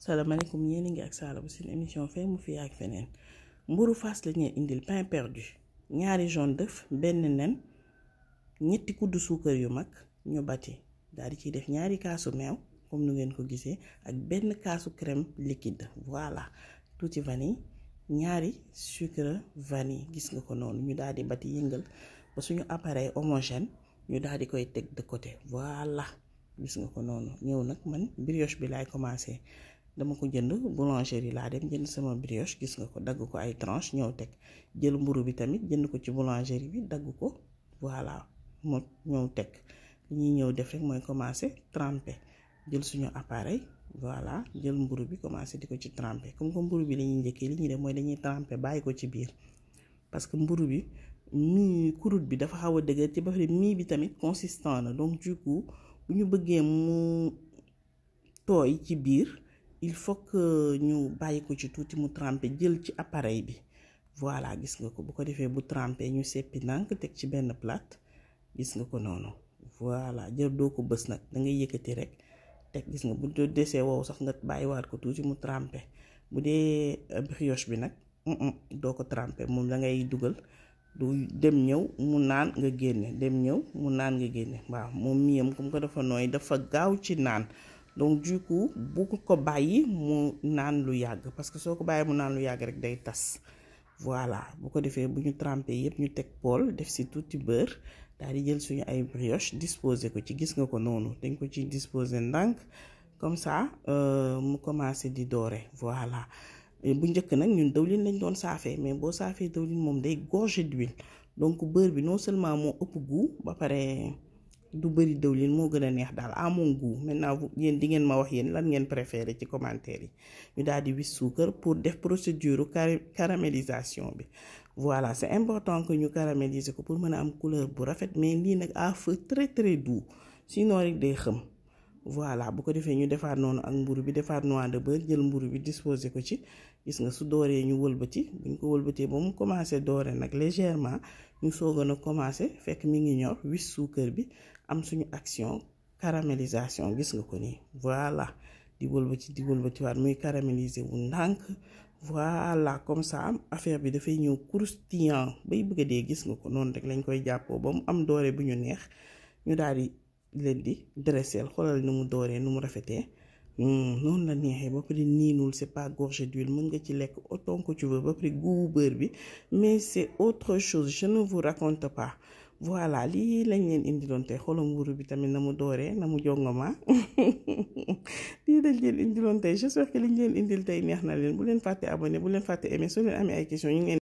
salaamaaleykum yéen a ngi ak Sala bu seen émission fee mu fi ak feneen mburu Fass la ñuy indil pain perdu ñaari jaune d'œuf benn nen ñetti kuddu suukar yu mag ñu bati daal di ciy def ñaari kaasu meew comme nu ngeen ko gisee ak benn kaasu crème liquide voilà tuuti vanille ñaari sucre vanille gis nga ko noonu ñu daal di bati yëngal ba suñu appareil homogène ñu daal di koy teg de côté voilà gis nga ko noonu ñëw nag man brioche bi laay commencé. Dama ko jënd boulangerie laa dem jënd sama brioche gis nga ko dagg ko ay tranche ñëw teg jël mburu bi tamit jënd ko ci boulangerie bi dagg ko voilà moo ñëw teg li ñuy ñëw def rek mooy commencer tremper jël suñu appareil voilà jël mburu bi commencer di ko ci tremper comme que mburu bi la ñuy njëkkee li ñuy def mooy dañuy tremper bàyyi ko ci biir parce que mburu bi mii kurut bi dafa xaw a dëgër ci ba pare mii bi tamit consistant na donc du coup bu ñu bëggee mu tooy ci biir il faut que ñu bàyyi ko ci tuuti mu tremper jël ci appareil bi voilà gis nga ko bu ko defee bu tremper ñu seppi ndànk teg ci benn plate gis nga ko noonu voilà jël doo ko bës nag da ngay yëkkati rek teg gis nga bu desee wow sax nga bàyyiwaat ko tuuti mu tremper bu dee brioche bi nag doo ko tremper moom da ngay dugal du dem ñëw mu naan nga génne dem ñëw mu naan nga génne waaw moom miyam comme que dafa nooy dafa gaaw ci naan donc du coup bu ko bàyyi mu naan lu yàgg parce que soo ko bàyyi mu naan lu yàgg rek day tas voilà bu ko defee bu ñu trempé yëpp ñu teg pool def si tuuti beurre daal di jël suñu ay brioche disposer ko ci gis nga ko noonu dañ ko ci disposer ndànk comme ça mu commencé di doore voilà bu njëkk nag ñun dawlin lañ doon saafee mais boo saafee dawlin moom day gorgé d'huile donc beurre bi non seulement moo ëpp goût ba pare du bëri dawlin moo gën a neex daal à mon goût maintenant yéen di ngeen ma wax yéen lan ngeen préféré ci commentaire yi ñu daal di wis suukar pour def procédure caramélisation bi voilà c'est important que ñu caraméliser ko pour mën a am couleur bu rafet mais lii nag à feu très très doux sinon rek day xëm voilà bu ko defee ñu defaat noonu ak mburu bi defaat noix de beurre jël mburu bi disposer ko ci gis nga su dooree ñu wëlbati buñ ko wëlbatee ba mu commencé doore nag légèrement ñu soogoon a commencé fekk mi ngi ñor wis suukar bi am suñu action caramélisation gis nga ko nii voilà di wëlbati waat muy caraméliser wu ndànk voilà comme ça affaire bi dafay ñëw croustillant bay bëgg a dee gis nga ko noonu rek lañ koy jàppoo ba mu am doore bu ñu neex ñu daal di leen di dresser xoolal nu mu dooree nu mu rafetee noonu la neexee ba pare niinul c'est pas gorgé d'huile mën nga ci lekk autant que tu veux ba pare goût beurre bi mais c'est autre chose je ne vous raconte pas voilà lii lañ leen indiloon tey xoolal mburu bi tamit na mu dooree na mu jongoma lii lañ leen indiloon tey j'espère que liñ leen indil tey neex na leen bu leen fàtte abonné bu leen fàtte aimer soo leen amee ay questions ñu ngeen